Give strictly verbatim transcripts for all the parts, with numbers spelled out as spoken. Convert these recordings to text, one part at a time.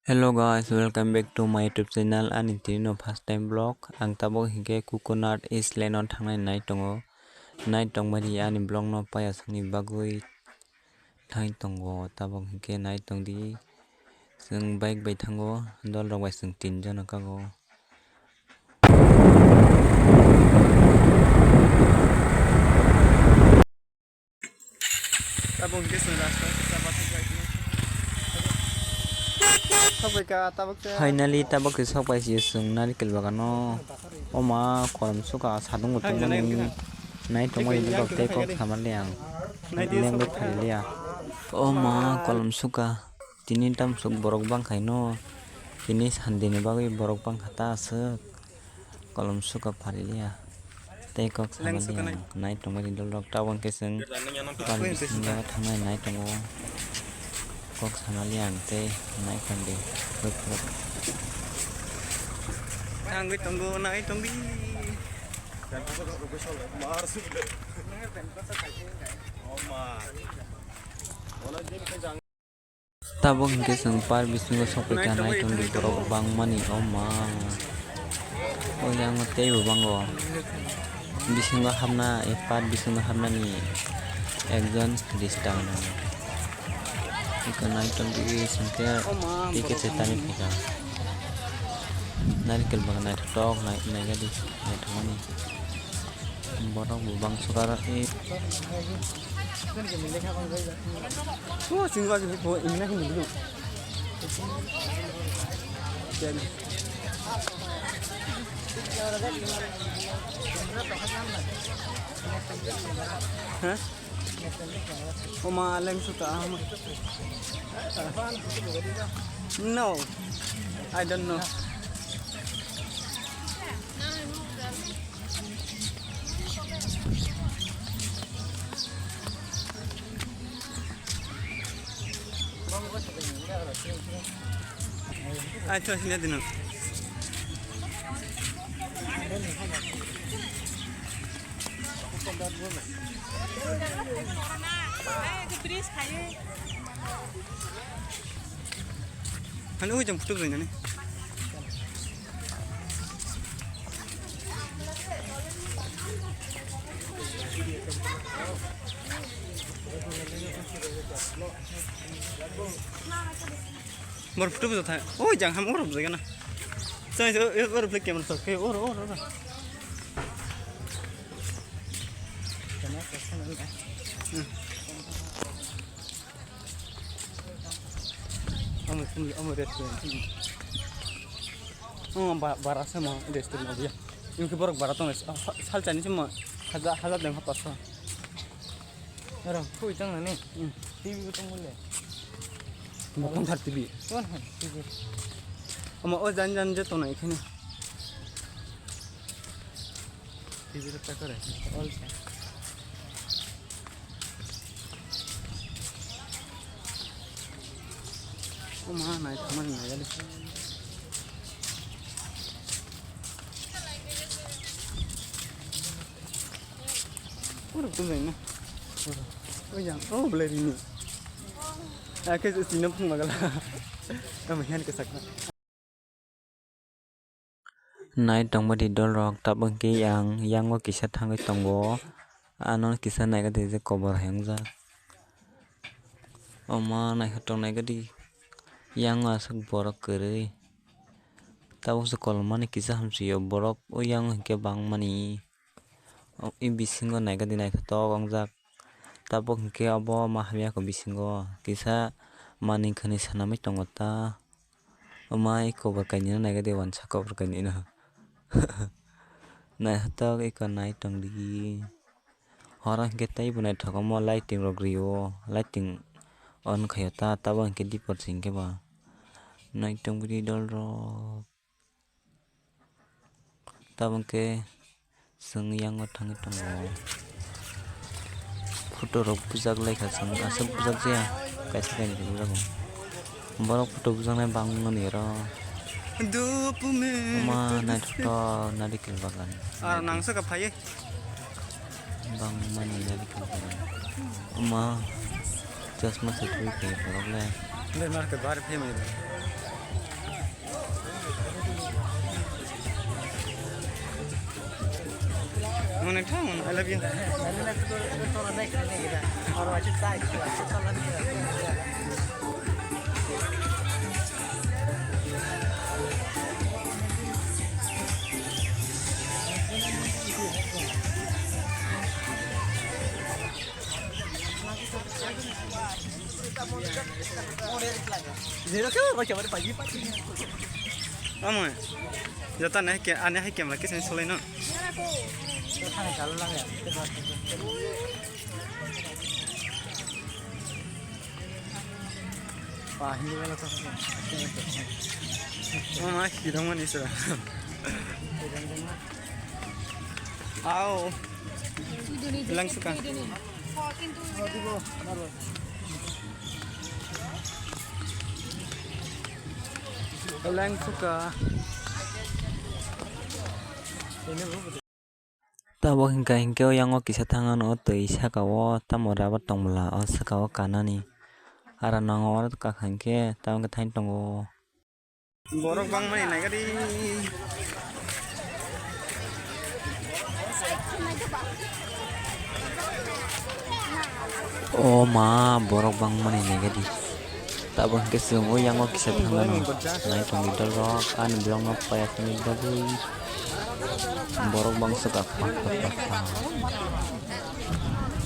Hello guys, welcome back to my YouTube channel. Ani tini no first time vlog. Ang tabuk hinkhe Coconut Island o thangnai nai tongo. Nai tongmani ani vlog no paya songni bagwi thangwi tongo. Tabuk hinkhe nai tongdi. Chwng bike bai thango, dol rok bai chwng tin jona kago. Tabuk hinkhe chwng rasta kisa bathang bai tongwi. Sokbaikha tabuk se. Finally tabuk se sokbai si chwng narikel bagano. Oma kolom suka sadungo tongmani. Nai tongmani borok tei kok samanliya ang. Lengwi phailiya. Oma kolom suka. Tini tamsok borok bangkhaino. Tini sandini bagwi borok bangkha ta aswk. Kolom suka phailiya. Tei kok samanliya ang. Nai tongmani dolrok tabuk khe chwng. Bari bisingo thangnai nai tongo. Kok samanliya ang tei nai tongdi. Thangwi tongo nai tongdi. Tabuk hinkhe chwng park bisingo sokphaikha, nai tongdi borok bangmani, o ma. O yang teibo bango. Bisingo hapna, e park bisingo hapnani ekjon disturb. Eko nai tongdi hinkhe ticket se tani phaikha. Narikel bagan naithotok nai, naigadi naithokmani. Borok bo bangso karo e. O, sini bagi ko ini nak ini dulu. Hah? Oma leng suta ama. No, I don't know. Acho, sini dino. Hani ujang putuk ring ani. Bor photo bo thai. Oi, jang ham oro bujai gana. Chai, oro play camera sok. Oro, oro, oro. Amo, amo restaurant. Oh, bara sama restaurant abiya. Yung ke borok bara tong, sal chani sama haja haja deng hapa so. Aro, khui tang nani? Hmm. T V bo tong le. Mo kon thar T V. Kon han T V. Ama o jan jan je tong nai khani. T V ro ta kare. All sa. O ma nai thamani nai gali. Oro tu jai na. O yang, o belai rini. Ake sino phung magala. Ama hian ke sakna. Nai tongmani dolrok tabuk khe yang, yango kisa thangwi tongo. Ano kisa naikhe tei je kobor hai wngjak. Omo naikhe tong naikhe di. Yango aswk borok kwrwi. Tabuk se kolom mani kisa hamsio borok o yang hinkhe bangmani. O, i bisingo naikhe di naithotok wngjak. Tabuk hinkhe obo ma hamya khe bisingo kisa manwi khwnwi swnamwi tongo ta. O ma i kobor kainwino naikhe di wansa kobor kainwino. Naithotok eko nai tongdi. Horo hinkhe teibo naithok omo lighting rok rio, lighting on khaio ta, tabuk hinkhe dipor se hinkhe ba nai tongdi dolrok. Tabuk khe chwng yango thangwi tongo. Photo rok bujak laikha chwng, aswk bujak jaya, kaisa kainwi khe bujago. Borok photo bujaknai bangmani oro. Omo naithotok narikel bagan. Aro nangsa ka phaiye. Bangmani narikel bagan. Omo chasma se twi khe borok le. Bemar ke bar phe mai. Mane thang, I love you. Amo, jota ne ke, ane hai camera kisa solai no. Mama, hidang mani sura. Au. Lang suka. Lang suka. Tabok hingka hinkhe o yango kisa thangano o twi saka o tamo rubber tongmwla o saka o kanani. Aro nango oro kakha hinkhe tamo khe thaini tongo. Borok bangmani naikha di. O ma, borok bangmani naikha di. Tabok hingke chwng o yango kisa thangmano. Naitongdi dolrok, ani borokno payakni bagwi. Borok bangso kha, kha, kha, kha, kha.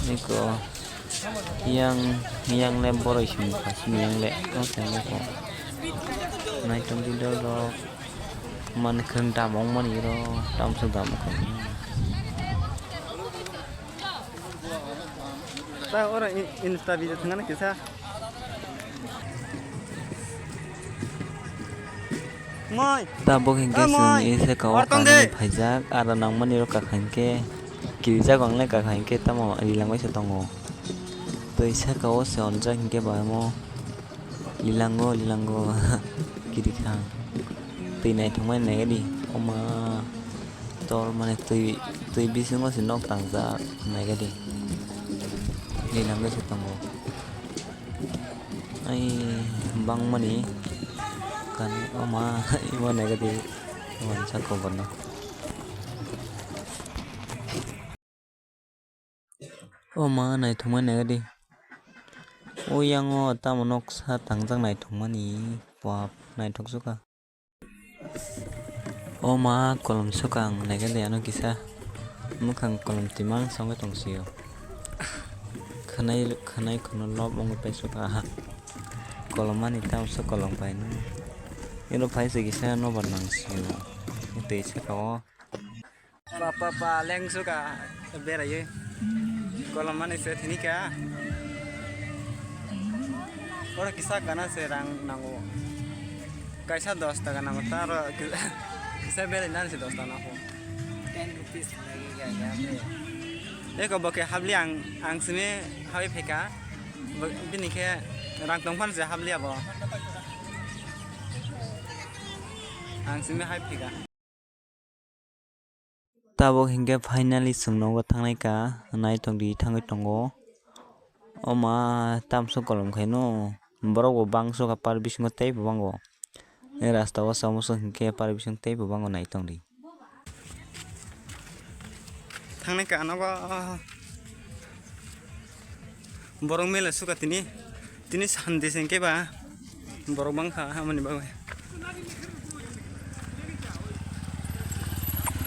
Eko, yang, yang le boroi simi kha, simi yang le, o tong le kho. Naitongdi dolrok, man khwng dam ong mani ro, tamso dam kha. Ta oro in-, Insta video thangna kisa. Moi. Tabok hinkhe chwng ise ka o kanani phaijak, aro nangmani ro kakha hinkhe kirijak, ang le kakha hinkhe tamo rilangbaisa tongo. Twi saka o se onjak hinkhe ba mo. Lilango, lilango. Kiri kha. Twi naithokmani naikhe di. Oma. Tor mane twi, twi bisingo se nok tangjak naikhe di. Lilango se tongo. Ai bangmani. Kan oma. Ima naikhe di. Wansa koborno. O ma, naithokmani naikha di. O yango tamo noksa tangjak naithokmani. Bap, naithok sukha. O ma, kolom sukha ang naikha di ano kisa. Mwkhang kolom twimang songwi tongsio. Khwnai, khwnai kheno lob wngwi paisukha. Kolom mani tamso kolom paino. Iro paisa kisa nobar nangsio. Twi saka o. Pa, pa, pa, leng suka beraiwi. Kolom mani se thini ka. Oro kisa gana se rang nango. Kaisa dos taka nango, ta oro ki-, kisa berai nani se dos taka nango. Ten rupees lagi ga, ga, ga. Eko bo khe habli ang, ang simi habwi phaikha. Bo, bini khe rang tong phano se habli abo. Ang simi hai phaikha. Tabok hinkhe finally chwng nogo thangnai ka, naithok di thangwi tongo. O ma, tamso kolom khaino, borok bo bangso kha par bisingo teibo bango. Rasta o samoso hinkhe par bisingo teibo bango, naithok di. Thangnai ka nogo. Borok mela suka tini, tini Sunday se hinkhe ba borok bangkha hamani bagwi.